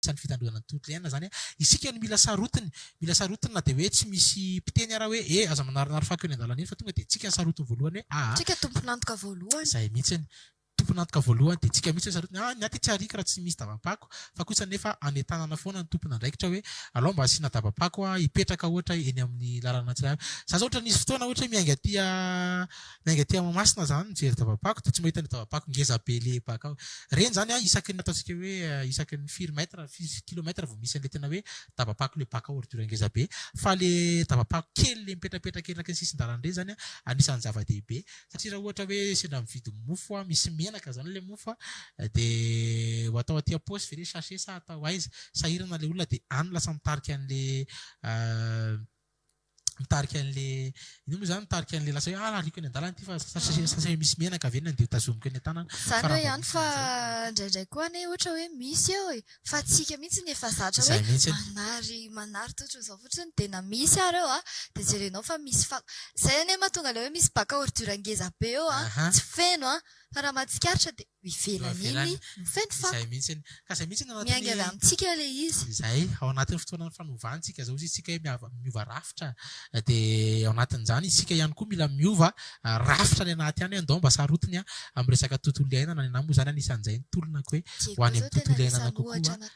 Anisan'ny fitandroana ny tontolo iainana izany. Isika no mila sarotiny, mila sarotiny na dia hoe tsy misy mpiteny ara hoe eh aza manarinary fako eny an-dalana eny fa tonga dia tsika ny sarotiny voalohany hoe aa. Tsika tompon'antoka voalohany. Izay mihitsy. Tompon'antoka voalohany dia tsika mihitsy ny sarotiny, ah ny ahy ity tsy ariako raha tsy misy dabam-pako fa kosa nefa anentanana foana ny tompon'andraikitra hoe alao mba asiana dabam-pako hipetraka ohatra eny amin'ny lalana tsirairay. Za zao ohatra nisy fotoana ohatra hoe miainga aty Miainga aty Mahamasina zany mijery dabapako dia tsy mahita an'io dabapako ngeza be le baka ao. Reny zany an isaky ny ataontsika hoe isaky ny firy mètre, firy kilomètre vao misy an'le tena hoe dabapako le bac à ordure ngeza be. Fa le dabapako kely le mipetrapetraka eraky ny sisin-dalana ireny zany an anisan'ny zava-dehibe. Satria raha ohatra hoe sendra mividy mofo an, misy menaka zany le mofo an, dia ho atao aty am-paosy ve le sachet sa atao aiza? Sahirana le olona dia any lasa mitarika an'le mitarika an'le ino moa izany mitarika an'le lasa hoe ah ariako eny an-dalana ity fa sachet misy menaka ve ny andeha ho tazomiko eny an-tanana. Izany hoe ihany fa indraindray koa anie ohatra hoe misy eo e, fa tsika mihitsy no efa zatra hoe manary manary toa ohatran'izao fotsiny dia na misy ary eo an dia jerenao fa misy fako, izay anie mahatonga ilay hoe misy bac à ordure ngeza be eo an, tsy feno an, fa raha mahatsikaritra dia ivelany iny no feno fako. Izay mihitsy. Ka izay mihitsy ny anatin'ny. Miainga avy amintsika ilay izy. Izay. Ao anatin'ny fotoanan'ny fanovana isika izao, isika hoe miova rafitra. Dia ao anatin'izany isika ihany koa mila miova rafitra any anaty any hoe andao mba sarotiny amin'ny resaka tontolo iainana. Ny anah moa izany anisan'izay ny tolonako hoe Diego ho any izao amin'ny tena tontolo iainana anisan'ny kokoa. ohatra anankiray.